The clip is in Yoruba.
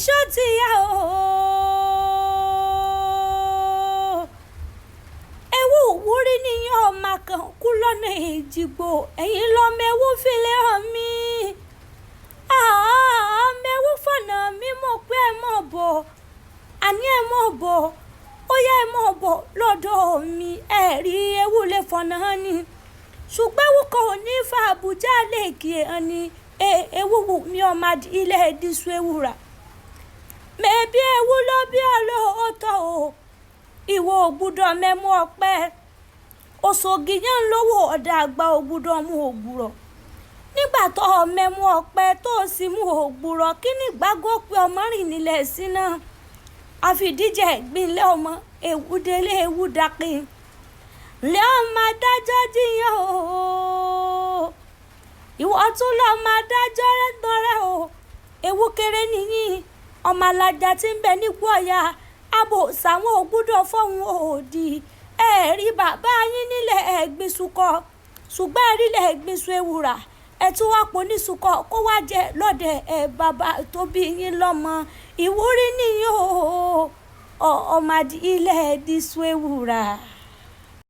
Ṣó ti yá o. Ewu ìwúrí níyàn ọmọ kan kú lọ́nà Èjìgbò, ẹ̀yìn lọ́mọ ewu filẹ̀ hàn mí. Ọmọ ewu fọ̀nà mi mọ̀ pé ẹ mọ̀ bọ̀, àní ẹ mọ̀ bọ̀, ó yá ẹ mọ̀ bọ̀ lọ́dọ̀ mi. Ẹ rí ewu lè fọ̀nà hàn ni, ṣùgbọ́n ewu kan ò ní fa Àbújá lè kí ẹ hàn ni. Ewu wù mí ọmọ ilé ìdísù ewúrà. Mẹ̀bí ewu ló bí ọlọ́ọ̀tọ̀ o, ìwọ ò gbúdọ̀ mẹ́mú ọpẹ́. Òṣògì yẹn ń lówó ọ̀dà àgbà ò gbúdọ̀ mú ògbúrọ̀. Nígbà tó o mẹ́mú ọpẹ́ tó o sì mú ògbúrọ̀, kí ni gbágbó pé ọmọ rìn nílẹ̀ sí náà? Àfìdíjẹ ìgbìnlẹ̀ ọmọ ewu délé ewu dákin. Ǹlẹ́ ọmọ adájọ́ jiyàn o, ìwọ tún lọ́ọ́ máa dájọ́ tọrẹ o. Ewu kéré nìyí, ọmọ alájà tí ń bẹ nígbó ọ̀yà abo sàwọn ò gbúdọ̀ fọ́hùn òdì. Ẹ rí bàbá yín nílẹ̀ ẹ̀gbìnsùkọ, ṣùgbọ́n ẹ rí lẹ̀ ẹ̀gbìnsù ewùrà. Ẹ tún wá pọ̀ nísùkọ kó wá jẹ lọ́dẹ̀ ẹ bàbá tó bí yín lọ́mọ. Ìwúrí nìyí o, ọmọ ilẹ̀ ìdísù ewùrà.